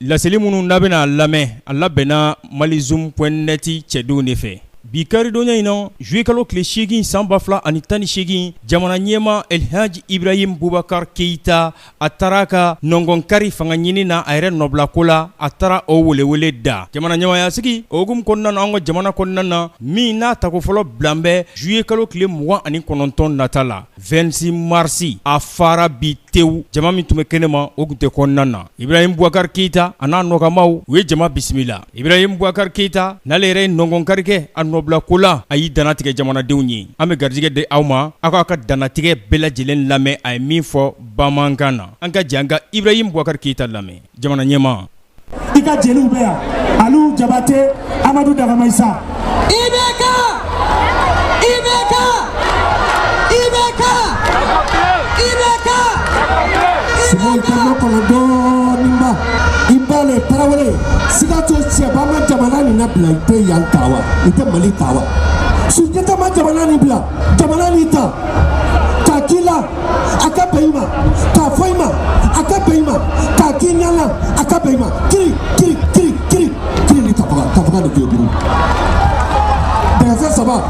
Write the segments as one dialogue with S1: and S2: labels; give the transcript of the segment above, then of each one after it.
S1: Laseli minnu n'a bɛna lamɛn, a labɛnna malizoom.net cɛdenw de fɛ bi karidonya in na, juillet kalo tile 8 san 2018. Jamana ɲɛmaa El Hadj Ibrahim Boubacar Keita, a taara ka nɔngɔnkari fanga ɲini na, a yɛrɛ nɔbilako la, a taara o welewele da jamana ɲɛmaayasigi o hukumu kɔnɔna na, an ka jamana kɔnɔna na, min n'a tako fɔlɔ bilan bɛ juillet kalo tile 29 nata la, 26 mars. A fara bi tewu, jama min tun bɛ kɛnɛma, o tun tɛ kɔnɔna na. Ibrahim Boubacar Keita a n'a nɔkanmaw, u ye jama bisimila. Ibrahim Boubacar Keita n'ale yɛrɛ ye nɔngɔnkari kɛ a nɔbilako la, a y'i dantigɛ jamanadenw ye. An bɛ garijɛgɛ di aw ma, aw k'a ka dantigɛ bɛɛ lajɛlen lamɛn, a ye min fɔ bamanankan na. An ka jɛ an ka Ibrahim Boubacar Keita lamɛn, jamana ɲɛmaa.
S2: I ka jeliw bɛ yan, Alu Jabate, Amadu Dagamayisa.
S3: IBK, IBK, IBK, IBK.
S2: Sigi kɛmɛ kɔnɔ dɔɔnin ba i ba le Tarawele, Sikaso cɛba ma jamana nin labila, i tɛ yan ta wa, i tɛ Mali ta wa? Sunjata ma jamana nin bila, jamana nin ta k'a k'i la, a ka bɛn i ma, k'a fɔ i ma, a ka bɛn i ma, k'a k'i ɲɛna, a ka bɛn i ma. Kiri kiri kiri kiri kiri ni tafaga tafaga ni kile duuru dɛgɛsɛ saba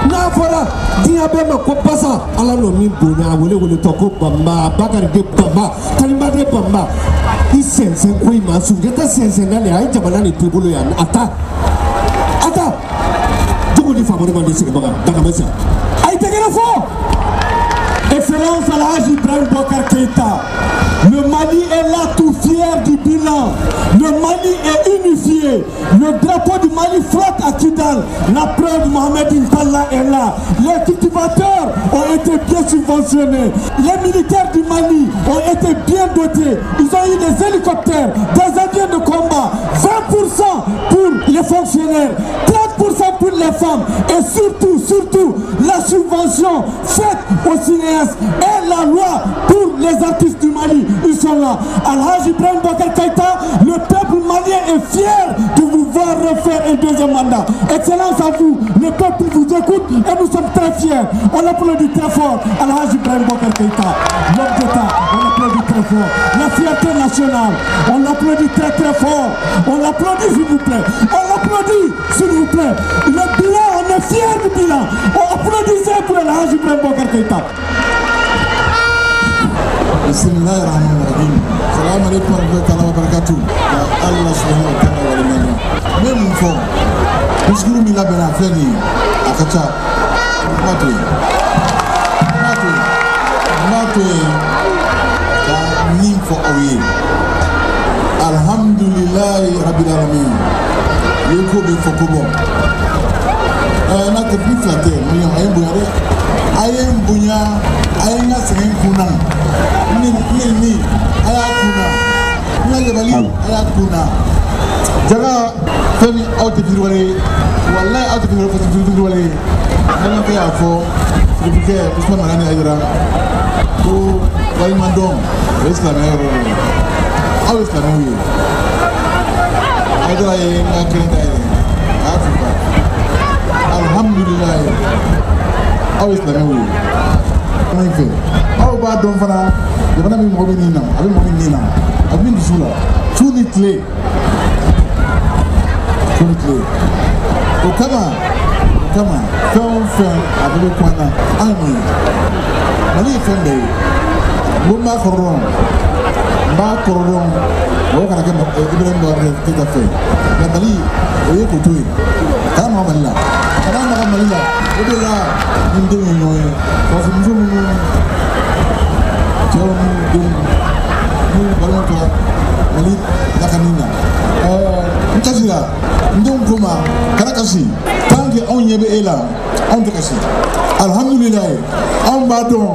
S2: n'a fɔra diɲɛ bɛɛ ma ko basa ala nɔ min bonya, a wele wele tɔ ko Banba Bakari de Banba Kalimba de Banba. I sɛnsɛn ko i ma Sunjata sɛnsɛn na le, a ye jamana nin to i bolo yan, a ta a ta jogo ni famori ma de sigibaga Dagamasa.
S4: A ye tɛgɛrɛ fɔ. Excellence Alhaji Ibrahim Boubacar Keïta, le Mali est là tout fier du bilan. Le Mali est unifié. Le drapeau du Mali flotte à Kidal. La preuve, Mohamed Intalla est là. Les cultivateurs ont été bien subventionnés. Les militaires du Mali ont été bien dotés. Ils ont eu des hélicoptères, des avions de combat, 20% pour les fonctionnaires, 30% pour les femmes et surtout, surtout, la subvention faite aux cinéastes et la loi pour les artistes du Mali. Ils sont là. Alhaji Ibrahim Boubacar Keïta, le peuple malien est fier de vous voir refaire un deuxième mandat. Excellence à vous, le peuple vous écoute et nous sommes très fiers. On applaudit très fort Alhaji Ibrahim Boubacar Keïta, l'homme d'État, on applaudit très fort. La fierté nationale, on l'applaudit très très fort. On l'applaudit, s'il vous plaît. On l'applaudit, s'il vous plaît. Le bilan, on est fiers du bilan. On applaudissait pour Alhaji Ibrahim Boubacar Keïta.
S5: بسم الله الرحمن الرحيم. السلام عليكم ورحمة الله وبركاته. Allah subhanahu wa ta'ala waleɲuman. N bɛ mun fɔ? Discours min labɛnna, a filɛ nin ye, a ka ca. N b'a to yen, n b'a to yen, n b'a to yen ka min fɔ aw ye. Alhamdulilayi rabbil alamin. U ye ko bɛ fɔ ko bɔ ɛɛ n'a tɛ ni fila tɛ miliyɔn. A ye n bonya dɛ, a ye n bonya, a ye n ka sɛgɛn kun na. Ni ni ni a y'a kun na, n ka yabali, a y'a kun na. Jaga fɛn min, aw tɛ fitiriwale ye, walayi, aw tɛ fitiriwale ye. Balimakɛ y'a fɔ, sirifukɛ Usman Madani Hayidara, ko waleɲumandɔn, o ye silamɛya yɔrɔ dɔ ye. Aw ye silamɛw ye. Hayidara ye n ka kelen ta ye, a y'a fifa. Alhamdulilayi, aw ye silamɛw ye min fɛ, aw b'a dɔn fana, jamana min mɔgɔ bɛ nin na, a bɛ mɔgɔ min nin na, a bɛ min dusu la su ni tile, su ni tile. O kama, o kama, fɛn o fɛn a bɛɛ bɛ kun an na. An ye mun ye? Mali ye fɛn bɛɛ ye. N ko n b'a kɔrɔ dɔn, n b'a kɔrɔ dɔn. Mɔgɔ kana kɛ Ibrahim Boubacar Keïta fɛ, nka Mali, o ye k'o to yen, kana maga Mali la, kana maga Mali la. O de la ni n denw ye ɲɔgɔn ye, farafin minnu, cɛw n'u denw n'u balimaw tora Mali lakani na. Ɛɛ, n kasira, n denw ko ma kana kasi, tant que anw ɲɛ bɛ e la, anw tɛ kasi. Alhamdulilayi, anw b'a dɔn,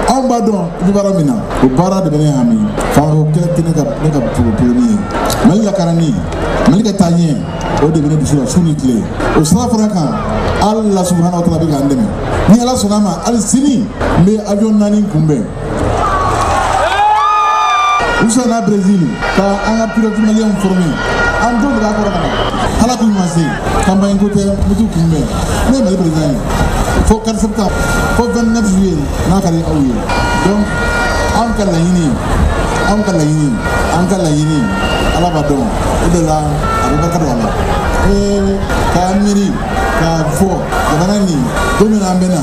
S5: anw b'a dɔn i bɛ baara min na, o baara de bɛ ne hami. Fangako kɛlɛ tɛ ne ka problème ye. Mali lakanani, Mali ka taa ɲɛ, o de bɛ ne dusu la su ni tile. O sira fana kan, Ala subahana wa taala bɛ k'an dɛmɛ. Ni Ala sɔnna a ma, hali sini n bɛ avion naani kunbɛn. U sɔnna Brésil ka an ka pilote maliyɛnw former, an denw de b'a kɔrɔ ka na. Ala k'u ɲuman se. Campagne ko tɛ, n bɛ t'u kunbɛn. Ne ye Mali président ye fo 4 septembre, fo 29 juillet n'a ka di aw ye. Donc anw ka laɲini, anw ka laɲini, an ka laɲini, Ala b'a dɔn o de la a bɛ barika don a la. K'a miiri k'a fɔ jamana nin don min na an bɛ na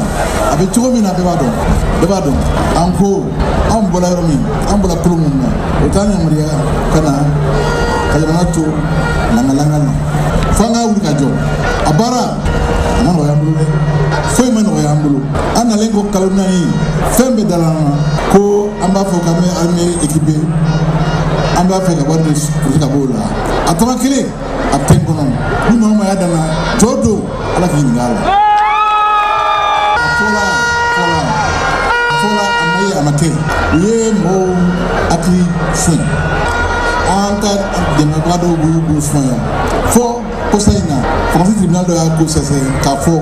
S5: a bɛ cogo min na bɛɛ b'a dɔn, bɛɛ b'a dɔn. An ko an bɔra yɔrɔ min, an bɔra kolo min na, o t'an yamaruya ka na ka jamana to langalanga na. Fo an ka wuli ka jɔ. A baara a ma nɔgɔya an bolo dɛ, foyi ma nɔgɔya an bolo. An nalen ko kalo 4, fɛn bɛɛ dala an na ko an b'a fɔ k'an bɛ armée équipée, an b'a fɛ ka wari de kurusi ka bɔ o la. A tora kelen a tɛ n kɔnɔ, ni maa o maa y'a danna jɔ don, Ala k'i ɲininka a la. A fɔla fɔla fɔla, a ma ye, a ma kɛ. U ye mɔgɔw hakili suɲɛ, an ka dɛmɛbaga dɔw b'u bolo suɲɛ fo kɔsa in na. Faransi tribunal dɔ y'a ko sɛsɛ k'a fɔ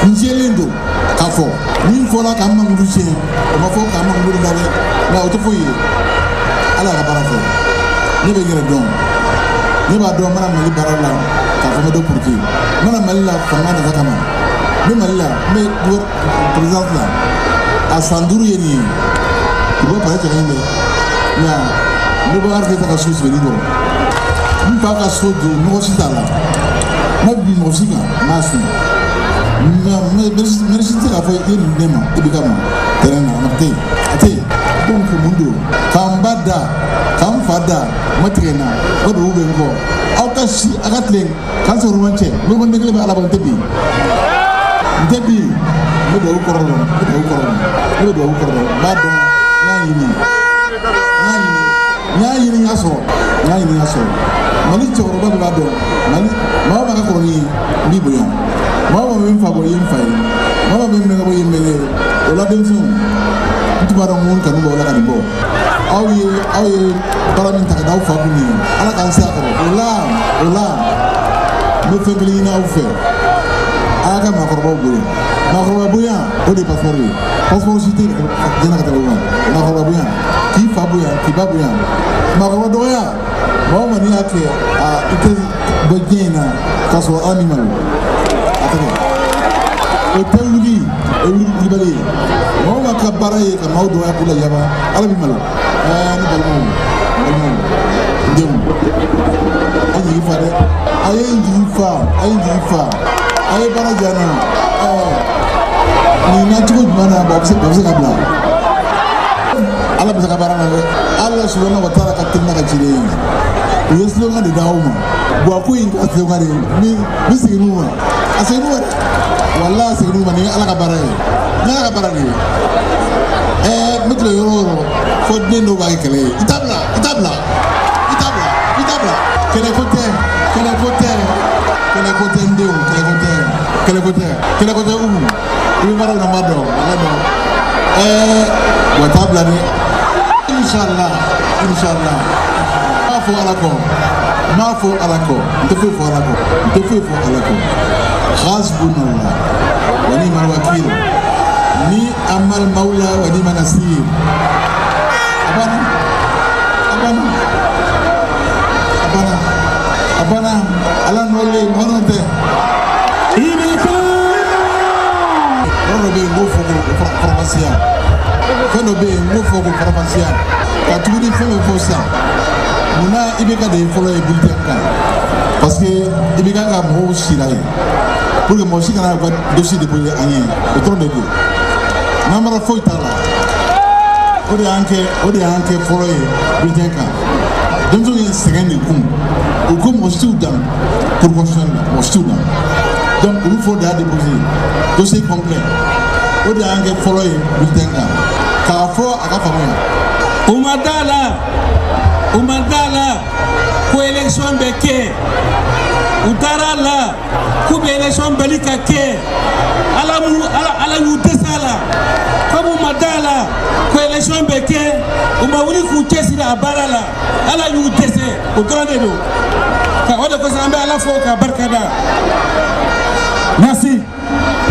S5: n jɛlen don k'a fɔ min fɔra k'an mankutu tiɲɛ, o ma fɔ k'an mankutu la dɛ, nka o tɛ foyi ye. Ala ka baara kɛ. Ne bɛ n yɛrɛ dɔn, ne b'a dɔn n mana Mali baara la k'a fɔ n bɛ dɔ puruke, n mana Mali la fanga nata kama, n bɛ Mali la, n bɛ présidence la a san 5 ye nin ye. U bɛ pare cɛ ka ɲi dɛ, nka n bɛ Boubacar Keita ka so sɛbɛnni kɔrɔ, n fa ka so don mɔgɔ si t'a la, n ma bin mɔgɔ si kan, n m'a suɲɛ. Mɛrisi tɛ se k'a fɔ i ye nin di ne ma i bɛ ka ma terrain na, a tɛ yen, a tɛ yen. Donc mun don k'an ba da k'an fa da, ma tigɛ n na, o dugu bɛ n kɔ. Aw ka si a ka tilen k'an sɔrɔ ɲɔgɔn cɛ, n bɛ kelen bɛ Ala bolo, n tɛ bin, n tɛ bin. N bɛ dugawu kɔrɔ dɔn, n bɛ dugawu kɔrɔ dɔn, n bɛ dugawu kɔrɔ dɔn. N b'a dɔn, n y'a ɲini, n y'a ɲini, n y'a ɲini, n y'a sɔrɔ, n y'a ɲini, n y'a sɔrɔ. Mali cɛkɔrɔba bɛɛ b'a dɔn, Mali maa o maa ka kɔrɔ ni ye, n b'i bonya. Maa o maa bɛ n fa bɔ, i ye n fa ye. Maa o maa bɛ n mɛnkɛ bɔ, i ye n mɛnkɛ ye. O la denmisɛnw, n tun b'a dɔn ko n kanu b'aw la ka nin bɔ. Aw ye baara min ta ka d'aw fa kun nin ye, Ala k'an se a kɔrɔ. O la n bɛ fɛn kelen ɲini aw fɛ, a y'a ka maakɔrɔbaw bonya. Maakɔrɔba bonya, o de ye passeport ye. Passeport si tɛ diɲɛ na ka tɛmɛ o kan. Maakɔrɔba bonya, k'i fa bonya, k'i ba bonya. Maakɔrɔba dɔgɔya, maa o maa n'i y'a kɛ, i tɛ bɔ diɲɛ in na k'a sɔrɔ Ala m'i malo. A tɛ kɛ. O tɛ wuli, o ye wulibali ye. Maa o maa ka baara ye ka maaw dɔgɔya k'u la yaba, Ala b'i malo. Ne balimaw, n balimaw, n denw, a ye jigi fa dɛ, a ye n jigi fa, a ye n jigi fa, a ye baara diya n na. Nin na cogo jumɛn na, a bɛ se ka bila. Ala bɛ se ka baara la dɛ. Ala subahana wa taala ka teli n'a ka ciden ye. U ye slogan de d'aw ma. Buwa ko in ka slogan de ye. Min seginn'u ma. A seginn'u ma dɛ. Walahi a seginn'u ma, nin ye Ala ka baara ye. Nin ye Ala ka baara de ye. N bɛ tila yɔrɔ o yɔrɔ fo den dɔw b'a kɛ kɛlɛ ye. I t'a bila, i t'a bila, i t'a bila, i t'a bila. Kɛlɛko tɛ, kɛlɛko tɛ, kɛlɛko tɛ n denw, kɛlɛko tɛ, kɛlɛko tɛ, kɛlɛko tɛ Umu. I bɛ baara min na n b'a dɔn, n b'a dɔn. Wa t'a bila dɛ. Inshallah, inshallah. N b'a fɔ Ala kɔ, n b'a fɔ Ala kɔ, n tɛ foyi fɔ Ala kɔ, n tɛ foyi fɔ Ala kɔ. Hasbunallah wa ni'mal wakil, ni amal mawla wa ni'man nasir. A banna, a banna, a banna, a banna. Ala nɔlen, mɔgɔ nɔ tɛ. Yɔrɔ dɔ bɛ yen, n k'o fɔ k'o faranfasiya. Fɛn dɔ bɛ yen, n k'o fɔ k'o faranfasiya. Ka tuguni fɛn bɛ fɔ sisan. Munna IBK de ye fɔlɔ ye bulletin kan? Parce que IBK ka mɔgɔw sira yen. Pour que mɔgɔ si kana u ka dossier déposer an ye, o dɔrɔn de don. N'an bɔra foyi t'a la. O de y'an kɛ fɔlɔ ye bulletin kan. Denmisɛnw ye sɛgɛn de kun. U ko mɔgɔ si t'u dan cour constitutionnelle la, mɔgɔ si t'u dan. Donc olu fɔlɔ de y'a déposé dossier complet. O de y'an kɛ fɔlɔ ye bulletin kan. K'a fɔ a ka faamuya.
S6: U ma da la, u ma da la ko élection bɛ kɛ. U taara la k'u bɛ élection bali ka kɛ. Ala mu ala Ala y'u dɛsɛ a la. Comme u ma da la ko élection bɛ kɛ, u ma wuli k'u cɛsiri a baara la. Ala y'u dɛsɛ, o dɔrɔn de don. Ka o de kosɔn an bɛ Ala fo k'a barika da.
S4: Merci.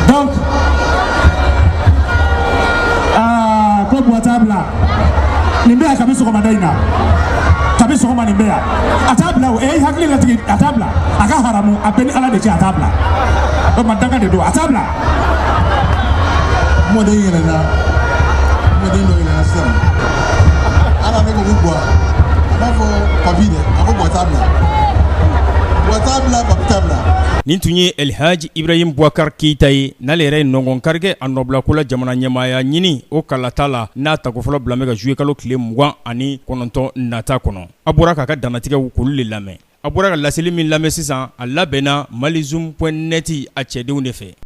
S4: Donc, ko Buwa t'a bila. Nin bɛ yan kabi sɔgɔmada in na. Kabi sɔgɔma nin bɛ yan. A t'a bila o. E hakili latigɛ, a t'a bila. A ka haramu, a bɛɛ ni Ala de cɛ, a t'a bila. O ma danga de don, a t'a bila.
S5: Mɔden yɛlɛnna, mɔden dɔ yɛlɛnna sisan. Ala ne ko ko Buwa. A b'a fɔ Papi dɛ, a ko Buwa t'a bila. Buwa t'a bila, Papi t'a bila.
S1: Nin tun ye Elhaji Ibrahim Boubacar Keita ye, n'ale yɛrɛ ye nɔngɔn karikɛ a nɔbilako la jamana ɲɛmaaya ɲini o kalata la, n'a tako fɔlɔ bila bɛ ka juillet kalo tile 29 nata kɔnɔ. A bɔra k'a ka dantigɛw k'olu de lamɛn. A bɔra ka laseli min lamɛn sisan, a labɛnna malizoom.net a cɛdenw de fɛ.